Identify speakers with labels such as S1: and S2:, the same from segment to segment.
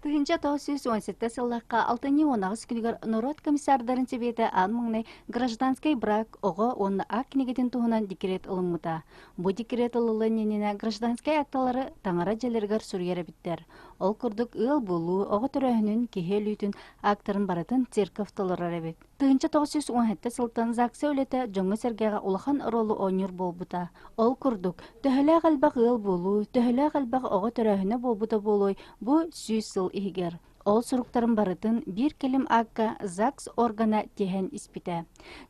S1: 1917 сыллаахха алтынньы 18 күнүгэр норуот комиссардарын сэбиэтэ аан маҥнай гражданскай брак оҕо уонна акт кинигэтин туһунан декрет ылыммыта. Бу декрет ылыллыан иннинэ гражданскай акталары таҥара дьиэлэригэр суруйар эбиттэр. Ол курдук ыал буолуу, оҕо төрөөһүнүн, киһи өлүүтүн актарын барытын церковь толорор эбит. 1917 сылтан ЗАГСа үлэтэ дьоҥҥо-сэргэҕэ улахан оруолу оонньуур буолбута. Ол курдук, төһөлөөх элбэх ыал буолуу, төһөлөөх элбэх оҕо төрөөһүнэ буолбута буолуой бу 100 сыл иһигэр. Ол суруктарын барытын биир кэлим аакка ЗАГС органа тиһэн испитэ.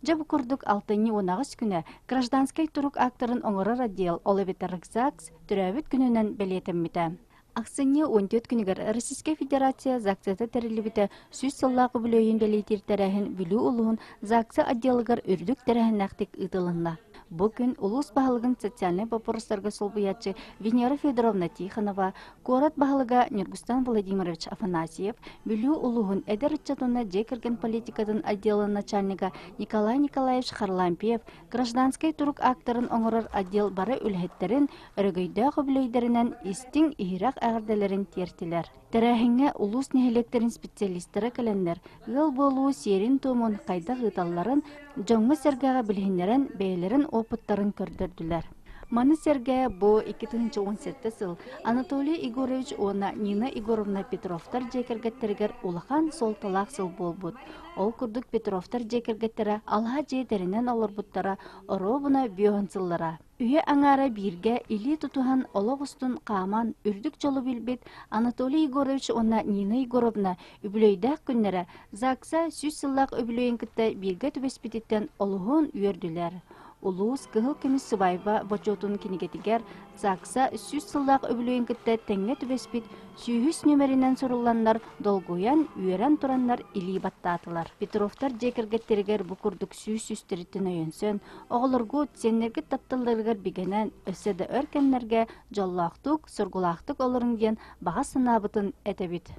S1: Дьэ бу курдук алтынньы 18 күнэ гражданскай турук актарын оҥорор отдел, ол эбэтэр ЗАГС, төрөөбүт күнүнэн бэлиэтэммитэ. Ахсынньы 14 күнүгэр Российскай Федерация ЗАГСата тэриллибитэ 100 сыллаах үбүлүөйүн бэлиэтиир тэрээһин Бүлүү улууһун ЗАГСа отделыгар үрдүк тэрээһиннээхтик ыытылынна. Бу күн улуус баһылыгын социальнай боппуруостарга солбуйааччы Венера Федоровна Тихонова, куорат баһылыга Ньургустан Владимирович Афанасьев, Бүлүү улууһун эдэр ыччат уонна дьиэ кэргэн политикатын отделын начальнига Николай Николаевич Харлампьев гражданскай турук актарын оҥорор отдел бары үлэһиттэрин өрөгөйдөөх үбүлүөйдэринэн истиҥ-иһирэх эҕэрдэлэрин тиэртилэр. Тэрээһиҥҥэ улуус нэһилиэктэрин специалистара кэлэннэр, ыал буолуу сиэрин-туомун хайдах ыыталларын дьоҥҥо-сэргэҕэ билиһиннэрэн бэйэлэрин опыттарын көрдөрдүлэр. Маны сэргэ бу 2017 сыл Анатолий Егорович уонна Нина Егоровна Петровтар дьиэ кэргэттэригэр улахан суолталаах сыл буолбут. Ол курдук Петровтар дьиэ кэргэттэрэ алаһа дьиэ тэринэн олорбуттара оруобуна бүөһүн сыллара. Үйэ аҥаара бииргэ илии тутуһан олох устун хааман үрдүк дьолу билбит Анатолий Егорович уонна Нина Егоровна үбүлүөйдээх күннэрэ ЗАГСа 100 сыллаах үбүлүөйүн кытта бииргэ түбэспититтэн олуһун үөрдүлэр. Улуус Кыһыл көмүс сыбаайба бочуотун кинигэтигэр ЗАГСа 100 сыллаах үбүлүөйүн кытта тэҥҥэ түбэспит сүүһүс нүөмэринэн сурулланнар долгуйан, үөрэн тураннар илии баттаатылар. Петровтар дьиэ кэргэттэригэр бу курдук сүүс сүүстэриттэн өйөнсөн, оҕолоргут, сиэннэргит тапталларыгар бигэнэн, өссө да өр кэмнэргэ дьоллоохтук, соргулаахтык олоруҥ диэн баҕа санаабытын этэбит.